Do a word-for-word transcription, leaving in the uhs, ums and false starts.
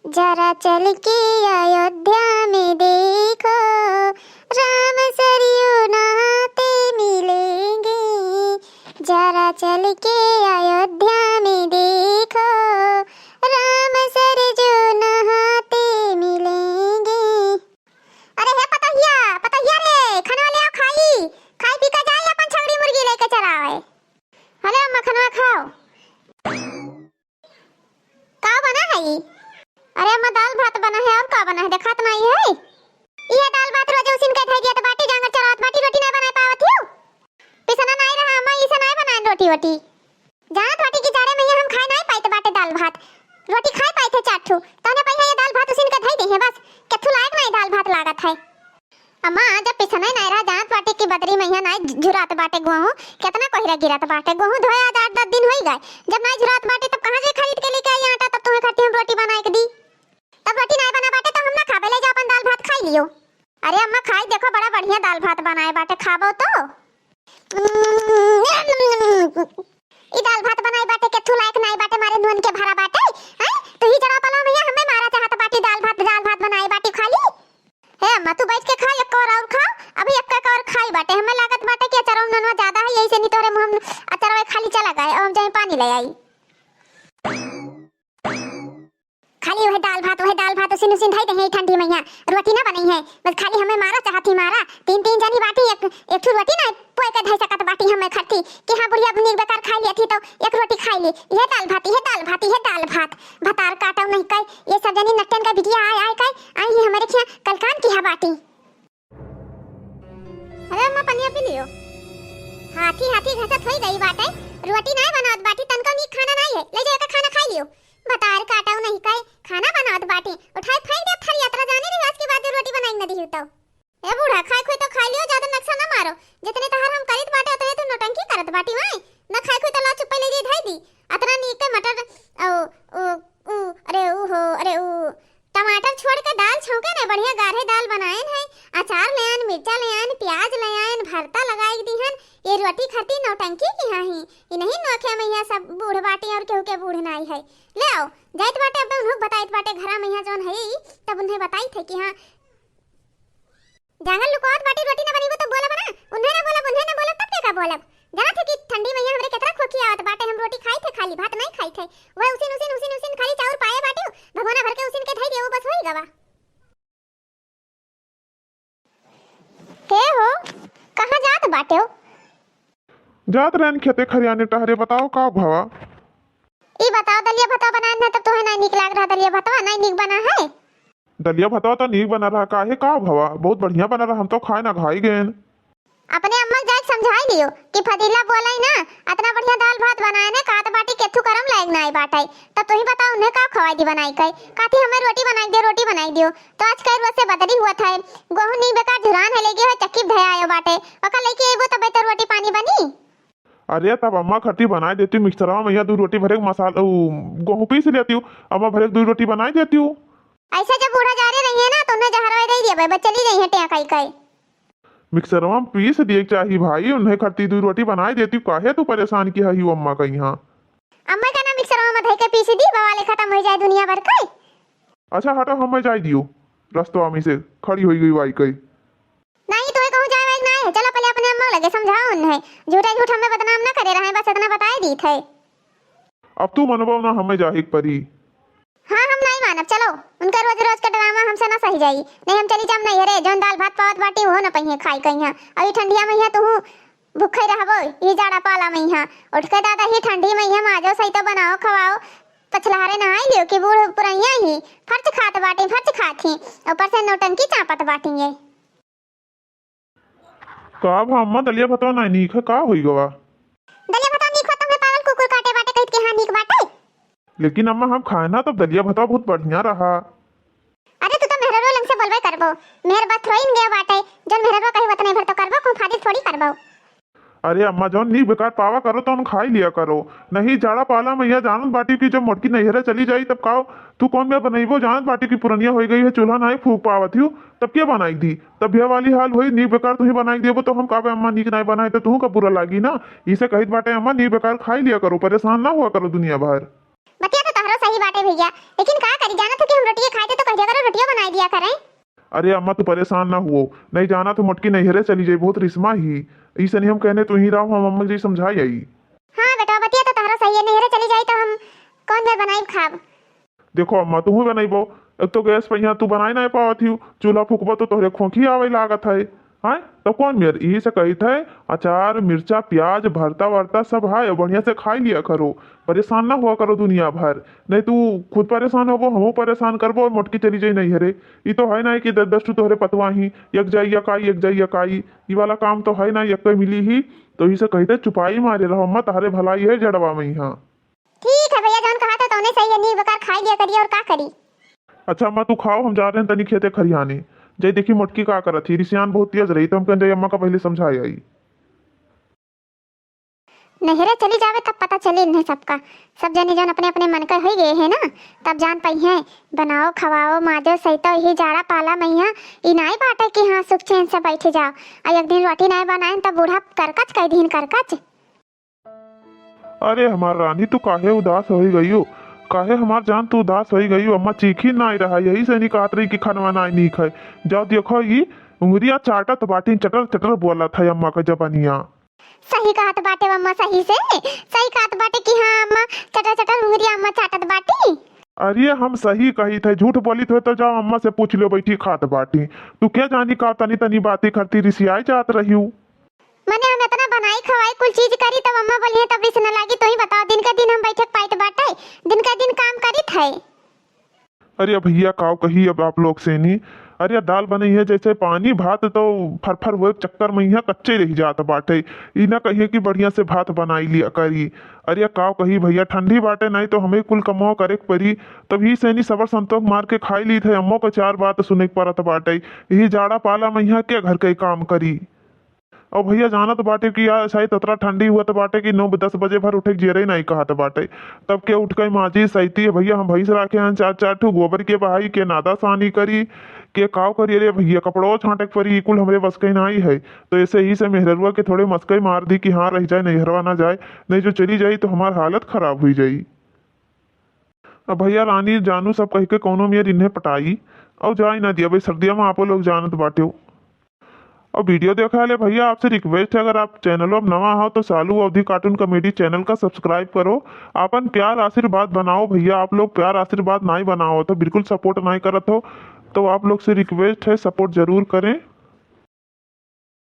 जरा चल के अयोध्या में देखो, राम सरयू नहाते मिलेंगे। जरा चल के अयोध्या में देखो, राम सरयू नहाते मिलेंगे। अरे हे पतोहिया, पतोहिया रे, खनवा ले आओ खाई, खाई पी के जाए अपन छगड़ी मुर्गी लेके चरावे। हले अम्मा, खनवा खाओ। का बना है ई? अरे अम्मा, दाल भात बना है, और का बना है, देखात नाई है? इहे दाल भात रोज उसिन के धई दियत बाटी, जांगर चरावत बाटी, रोटी नाई बनाए पावत हियो। पिसना नाई रहा अम्मा, इसे नाई बनाए रोटी वोटी। जानत बाटी कि जाड़े में हम खाए नाई पाइत बाटे दाल भात, रोटी खाए पाइत है चार ठू, तौने पहिया ये दाल भात उसिन के धई दे है बस, केथू लायक नाई दाल भात लागत है। अम्मा, जब पिसने नाई रहा, जानत बाटे कि बदरी मइहाँ नाई झुरात बाटे गोहूँ, केतना कोहिरा गिरत बाटे। गोहूँ धोए आज आठ दस दिन होई गए। जब नाई झुरात बाटे, तब कहाँ से खरीद के लेके आई आटा, तब तुम्हें खातिर हम रोटी बनाए के दी? तब रोटी नाई बना बाटे, तो हम ना खाबे, ले जा अपन दाल भात खाई लियो। अरे अम्मा, खाई देखो, बड़ा बढ़िया दाल भात बनाए बाटे, खाबो तो। ई दाल भात बनाए बाटे, केथू लायक नाई बाटे, मारे नून के भरा बाटे। हैं? तू ही जरा पलाव मइहाँ हमें मारा चाहत बाटी, दाल भात, दाल भात बनाए बाटी खाली। हे अम्मा, तू बैठ के खा, एक कौर और खा। अभी एक कौर खाई बाटे, हमें लागत बाटे कि अचरवा में ननवा ज्यादा है, यही से नहीं तोहरे मुँह में अचरवा खाली चला गए। अब हम जाए पानी ले आई। खाली वह दाल भात, वह दाल भात उसिन उसिन धई दे है ठंडी मइहाँ, रोटी ना बनई है। बस खाली हमें मारा चाहत ही मारा। तीन तीन जनी बाटी, एक एक ठू रोटी ना पोए के धई सकत बाटी हमें खरती कि हाँ बुढ़िया नीक बेकार खाई लेती तो एक रोटी खाई ली। ये दाल भात, ये दाल भात, ये दाल भात। भतार काटो नहीं कई, ये सब जनी नट्टन का बिटिया आए आए कई, आई ही हमारे खिया कलकान की हा बाटी। अरे अम्मा, पनिया पी लियो। हाथी हाथी घसत होई गई बाटे, रोटी नाय बनावत बाटी, तनको नीक खाना नाय है, ले जाओ एका खाना खाई लियो। भतार काटो नहीं कई, खाना बनावत बाटी, उठाए फेंक दे थरिया, तोरा जाने रही आज के बाद जो रोटी बनाई न दी तो। ए बूढ़ा, खाए खोई तो खाई लियो, ज्यादा नक्शा ना मारो, जितने तहार हम करीत बाटे उतने तू नौटंकी करत बाटी, वाई ना खाए खोई तो ला चुप्पे ले जाई धाई दी। अतना नीक के मटर, ओ, ओ, ऊ, अरे ऊ हो, अरे ऊ, टमाटर छोड़ के दाल छौंके ने, बढ़िया गाढ़े दाल बनाएन है। अचार ले आएन, मिर्चा ले आएन, प्याज ले आएन, भरता लगाई दीहन। ये रोटी खाती नौटंकी की हाँ ही। इन्हीं नोखे में यहाँ सब बूढ़ बाटी और केहू के बूढ़ नाई है। ले आओ, जाइत बाटे अब उन्हों बताइत बाटे घरा में यहाँ जौन है, तब उन्हें बताई थे कि हाँ, जांगर लुकोत बाटी, रोटी ना बनीबो तो बोलब ना, उन्हें ना बोलब, उन्हें ना बोलब, तब के का बोलब? जानत है कि ठंडी मइहाँ हमरे केतना खोखी आवत बाटे, हम रोटी खाई थे खाली, भात नहीं खाई थे। वह उसिन, उसिन, उसिन, उसिन खाली चाउर पाए बाटियो, भगोना भर के उसिन के धई दियो, बस होई गवा। के हो, कहाँ जात बाटे हो? जात रहन खेते खरियाने टहरे, बताओ का भवा? ई बताओ, दलिया भतवा बनाए न, तब तोहे नहीं निक लाग रहा, दलिया भतवा नहीं निक बना है। दलिया भतवा तो नीक बना रहा, काहे का भवा? बहुत बढ़िया बना रहा, हम तो खाए ना घाई गएन। अपने अम्मा के जाके समझाई लियो कि फजीला बोलाई ना, अतना बढ़िया दाल भात बनाए ने, कात बाटी केथू करम लायक नाई बाटे। तब तू ही बताओ, उन्हें का खवाई दी बनाई के? काथी हमें रोटी बनाई दियो, रोटी बनाई दियो। तो आज कई रोज से बदली हुआ था, गोहूं नीक बेकार झुरान है, लेगे है चक्की धया आयो बाटे, ओका लेके अइबो तबे तो रोटी पानी बनी। अरे, तब अम्मा खट्टी बनाई देती, मिक्सरवा में या दू रोटी भरे के मसाला, उ, गोहूं पीस लेती हूँ, अम्मा भरे के दू रोटी बनाई देती हूँ। ऐसे जब बूढ़ा जा रहे रही है ना, तो उन्हें जहरवा दे दिया, बस चली रही है टें कई कई। मिक्सरवा में पीस दिए के चाही भाई, उन्हें खट्टी दू रोटी बनाई देती हूँ, काहे तू परेशान की है यू अम्मा का यहाँ? अम्मा का ना मिक्सरवा में धई के पीस दी, बवाले खत्म हो जाए दुनिया भर के। अच्छा हटो, हमें जाए दियो, रस्तवा में से खड़ी होई गई वाई कई। नहीं, तोहे कहूँ जाए वाइक नाई है। चलो पहले अपने अम्मा लगे समझाओ उन्हें। झूठा झूठ हमें बदनाम ना करे रहे, बस इतना बताए दीत है। अब तू मनबो ना, हमें जाहिक परी। हाँ, हम नहीं मानब। चलो, उनका रोज रोज का ड्रामा हमसे ना सही जाई। नहीं, हम चली जाम नहीं रे, जौन दाल भात पावत बाटी, वो ना पहिए खाई कहिया। अभी ठंडिया में यहाँ तू भूखे रहबो, ई जाड़ा पाला में यहाँ। उठ के दादा ही ठंडी में यहाँ माजो सही तो बनाओ, खवाओ। पछलहरे नहाई लियो कि बूढ़ पुरैया ही फर्च खात बाटी, फर्च खात ही। ऊपर से नौटंकी चापत बाटी ये। का भा अम्मा, दलिया भतवा नाई नीक है, का होई गवा? दलिया भतवा नीक हो, तुम्हें पागल कुकुर काटे बाटे, कहित के हाँ नीक बाटे। लेकिन अम्मा, हम खाए ना, तब दलिया भतवा बहुत बढ़िया रहा। अरे, तू तो मेहररुआ लंग से बोलबे करबो, मेहर बस थोड़ी न गया बाटे, जौन मेहररुआ कही वतने भर तो करबो, खूब फाजिल थोड़ी करबो। अरे अम्मा, जौन नीक बेकार पावा करो, तौन खाई लिया करो। नहीं, जाड़ा पाला में यह जानत बाटी कि जब मोटकी नैहरे चली जाई, तब का तू कौन में बनइबो? जानत बाटी कि पुरनिया होई गई है, चूल्हा नाई फूक पावत हियो, तब के बनाई दी? तब यह वाली हाल होई, नीक बेकार तू ही बनाई देबो, तो हम कहबे, "अम्मा, नीक नाई बनाए," तो तू का बुरा लागी ना। इसे कहित बाटे, "अम्मा, नीक बेकार खाई लिया करो, परेशान ना हुआ करो दुनिया भर।" बतिया तो तोहरो सही बाटे भैया, लेकिन का करी, जानत हो कि हम रोटी किया करें। अरे अम्मा, तू परेशान ना हुओ, नहीं जाना तो मोटकी नैहरे चली जाई, बहुत रिश्मा ही। ई सनी हम कहने तू ही रहो, हम अम्मा जी समझाई आई। हाँ बेटा, बतिया तो तहरा सही है, नैहरे चली जाई तो हम कौन मेर बनाई खाब? देखो अम्मा, तू ही बनैबो, एक तो गैस पे यहाँ तू बनाई नहीं पावत ही, चूल्हा फूकबो तो तोहरे खोंखी आवे लागत है। हाँ, तो कौन मेर? यही से कहित है, अचार, मिर्चा, प्याज, भरता वर्ता सब है, बढ़िया से खाई लिया करो, परेशान ना हुआ करो दुनिया भर, नहीं तू खुद परेशान होबो, हमहू परेशान करबो, और मोटकी चली जाई नैहरे। ई तो है ना कि दस दस ठू तोहरे पतवा ही, एक जाई एक आई, एक जाई एक आई, ई वाला काम तो है ना, एक मिली ही। तो यही से कहित है, चुपाई मारे रहो अम्मा, तहरे भलाई है जड़वा में यहाँ। ठीक है भैया, जौन कहा था तौने सही है, नी बेकार खाई लिया करिए और का करी। अच्छा अम्मा, तू खाओ, हम जा रहे हैं तनी खेते खरियाने। जाई देखी मोटकी का करत ही, रिसियान बहुत तेज रही, तो हम कहन जाई अम्मा का पहले समझाए आई। नैहरे चली जावे तब पता चली इन्हें सबका। सब जने जौन अपने अपने मन के होई गए हैं ना, तब जान पाई हैं। बनाओ, खवाओ, माजो, सैतो, यही जाड़ा पाला मैया, ई नाई बाटे कि हाँ सुख चैन से बैठे जाओ। आ एक दिन रोटी नाई बनाए तब बूढ़ा करकच कह दीन करकच। अरे हमार रानी, तू काहे उदास होई गई हो? काहे हमार जान तू उदास होई गई हो? अम्मा चीखी नाई रहा, यही से नहीं कहत रही कि खानवा नाई नीक है। जाओ देखो, ई उंगरिया चाटत बाटी, चटर चटर बोलत है अम्मा का जबानिया। सही कहत बाटे अम्मा, सही से सही कहत बाटे कि हाँ अम्मा, चटर चटर उंगरिया अम्मा चाटत बाटी। अरे हम सही कही थे, झूठ बोली थे तो जाओ अम्मा से पूछ लो, बैठी खात बाटी। तू क्या जानी का तनी तनी बातें करती रिसियाई जात रही हूँ। मने हम इतना बनाई खवाई कुल चीज करी तब अम्मा बोली है तब रिस न लागी। तू ही बताओ, दिन के दिन हम बैठक पाइत बाटे, दिन के दिन काम करी थे। अरे भैया काव कही अब आप लोग से नी। अरे दाल बनई है जैसे पानी, भात तो फरफर होए के चक्कर में यहाँ कच्चे रह जात बाटे। ई ना कहिए कि बढ़िया से भात बनाई लिया करी। अरे काव कही भैया, ठंडी बाटे, नहीं तो हमें कुल कमवा करे के परी। तब ही से नी सबर संतोख मार के खाई ली थे, अम्मो के चार बात सुने के परत बाटे। यही जाड़ा पाला में यहाँ के घर के काम करी। और भैया जानत बाटे कि यार शायद अतरा ठंडी हुआ तो बाटे कि नौ दस बजे भर उठे के जियरे नहीं कहत बाटे। तब के उठ के माजी सैती है भैया, हम भैंस राखे हैं चार चार ठू, गोबर के बहाई, के नादा सानी करी, के काव करी। अरे भैया कपड़ो छांटे के परी, ई कुल हमरे बस के नहीं है। तो ऐसे ही से मेहररुआ के थोड़े मस्कई मार दी कि हाँ रह जाए, नैहरवा ना जाए, नहीं जो चली जाई तो हमार हालत खराब हुई जाई। अब भैया रानी जानू सब कह के कौनो मेर इन्हें पटाई और जाए ना दिया भाई, सर्दिया में आपो लोग जानत बाटे हो। और वीडियो देखा ले भैया, आपसे रिक्वेस्ट है, अगर आप चैनल में नवा हो तो सालू अवधी कार्टून कॉमेडी चैनल का सब्सक्राइब करो। आपन प्यार आशीर्वाद बनाओ भैया, आप लोग प्यार आशीर्वाद नहीं बनाओ तो बिल्कुल सपोर्ट नहीं करत हो। तो आप लोग से रिक्वेस्ट है, सपोर्ट जरूर करें।